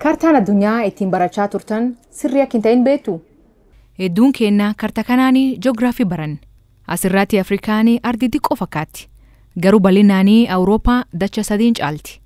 Kaartaan addunyaa ittiin barachaa turtan sirrii akka hin ta'in beektu. Hedduun keenya karta kanaanii joogiraafii baranne. Asirratti Afrikaan ardii xiqqoo fakkaatti. Garuu bal'inaanii Awurooppaa dacha sadiin caalti.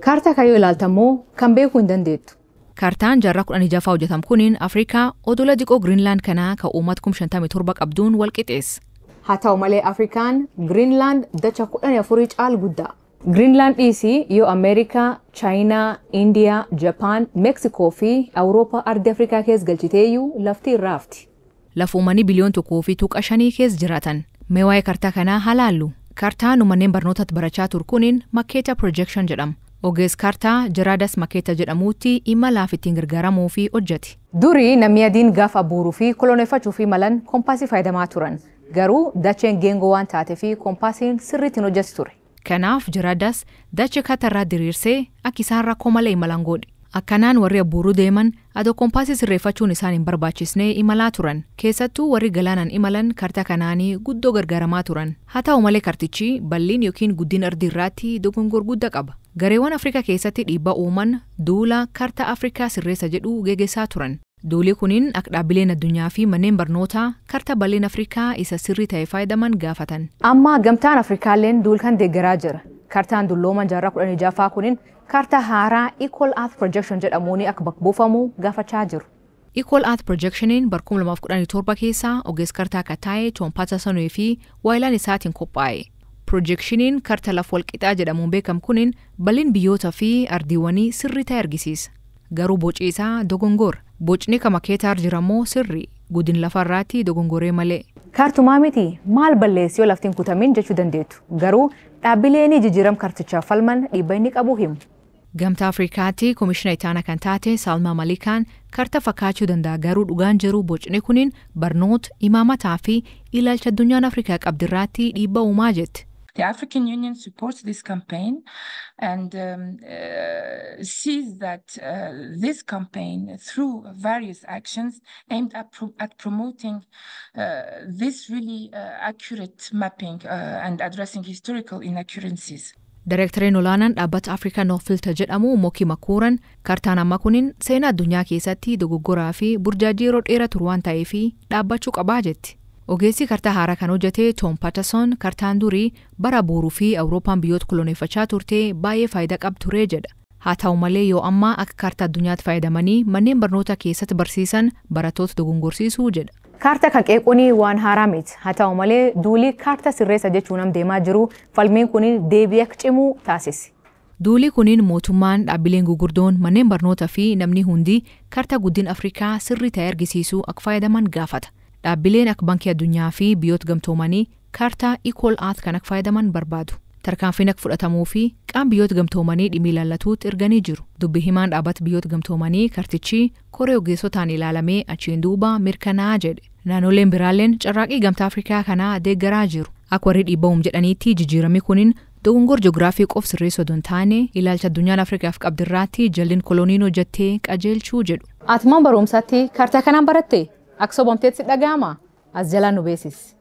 Kaartaa kan yoo ilaaltammoo kan beekuu hin dandeettu. Kaartaan jaarraa 16ffaa hojjetamu kuniin Afrikaa odola xiqqoo Giriinlaand kanaa kan uummata 57,000 qabduun wal qixeessa. Haa ta'u malee Afrikaan Giriinlaand dacha 14 caal guddaa. Giriinlaand dhiisii yoo Ameerikaa, Chaayinaa, Indiyaa, Japaan, Meeksikoo fi Awurooppaa ardii Afrikaa keessa galchiteeyyuu lafti irraa hafti. Lafa uummanni biliyoona 1.5 keessa jiraatan. Mee waa'ee kaartaa kanaa haa laallu. Kaartaan manneen barnootaatti barachaa ture kuniin Mercator Projection jedhama. Ogeessi kaartaa Gerardus Mercator jedhamuutti imalaaf ittiin gargaaramuu fi hojjete. Durii namni adiin gaafa abuuruu fi koloneeffachuu fi malan koompaasii fayyadamaa turan. Garuu dacheen geengoo waan taatee fi koompaasiin sirriitti hin hojjetu ture. Kanaaf Gerardus dachee kaartaarraa diriirsee akka isaan rakkoo malee imalan godhe. Akkanaan warri abbuuruu deeman adoo koompaasii sirreeffachuun isaan hin barbaachisnee imalaa turan. Keessattuu warri galaanaan imalan kaartaa kanaanii guddoo gargaaramaa turan. Haa ta'u malee kartichi bal'in yookiin guddin ardii irraatti dogongor guddaa qaba. Gareewwan Afrikaa keessatti dhiibbaa uuman duula kaartaa Afrikaa sirreessa jedhu geggeessaa turan. Duulli kuniin akka dhaabbileen addunyaa fi manneen barnootaa kaartaa bal'ina Afrikaa isa sirrii ta'e fayyadaman gaafatan. Amma gamtaan Afrikaalleen duul kan deeggaraa jira. Kaartaan dullooman jaarraa 16ffaa kuniin kaartaa haaraa Equal Earth Projection jedhamuun akka bakka buufamu gaafachaa jiru. Equal Earth Projectioniin bara 2017 keessa ogeessa kaartaa akka ta'e Tom Patterson fi waayilaan isaatiin qophaa'e. Projectioniin kaartaa lafa walqixaa jedhamuun beekamu kuniin bal'in biyyootaa fi ardiiwwanii sirrii ta'e argisiisa. Garuu boci isaa dogongora. Bocni kan Mercator jirammoo sirrii. Guddin lafarraatti dogongoree malee. Kaartumaa miti maal balleessi yoo lafti hin kutamin jechuu dandeettu. Garuu dhaabbileen jijjiiram kaartichaaf falman dhiibba inni qabu himu. Gamtaa Afrikaatti Komishina Itaanaa kan taate Saalmaa Malikaan karta fakkaachuu danda'a, garuu dhugaan jiru bocni kuniin barnoota, imaamataa fi ilaalcha addunyaan Afrikaa qabdirraatti dhiibbaa uumaa jette. The African Union supports this campaign and sees that this campaign, through various actions aimed at promoting this really accurate mapping and addressing historical inaccuracies. Dareektareen olaanaan dhaabbata Africa No Filter jedhamu Moki Makuuran kartaan ammaa kuniin seenaa addunyaa keessatti dogoggoraa fi burjaajii yeroo dheeraa turu waan ta'eef dhaabbachuu qabaa jetti. Ogeessi kartaa haaraa kan hojjete Tom Patterson kartaan durii bara booruu fi Awurooppaan biyyoota koloneeffachaa turte baay'ee faayidaa qabu ture jedha. Haa ta'u malee yoo ammaa akka kartaa addunyaatti fayyadamanii manneen barnoota keessatti barsiisan barattoota dogongorsiisuu jedha. Kaartaa kan qeequun waan haaraa miti. Haa ta'u malee duulii kaartaa sirreessa jechuun nam deemaa jiru falmiin kun deebii akka cimu taasise. Duulii kuniin mootummaan, dhaabbileen gugurdoon, manneen barnootaa fi namni hundi kaartaa guddina Afrikaa sirrii ta'e argisiisuu akka fayyadaman gaafata. Dhaabbileen akka Baankii Addunyaa fi biyyoota gamtoomanii kaartaa Equal Earth kan akka fayyadaman barbaadu. Tarkaanfiin akka fudhatamuu fi qaama biyyoota gamtoomanii dhimmi ilaallatuutti erganii jiru. Dubbi himaan dhaabbata biyyoota gamtoomanii kartichi koree ogeessotaan ilaalamee achiin duuba mirkanaa'a jedhe. Naannoleen biraalleen carraaqii gamtaa Afrikaa kanaa deeggaraa jiru. Akka warri dhiibba'uum jedhaniitti jijjiiramni kuniin dogongor ji'oogiraafii qof sirreessuu osoo hin taane ilaalcha addunyaan Afrikaaf qabdirraatti jalliin kolooniin hojjettee qajeelchuu jedhu. Ati mana barumsaatti kaartaa kanaan baratte? Akka sobamteetti si dhaga'ama? As jalaan nu beeksisi.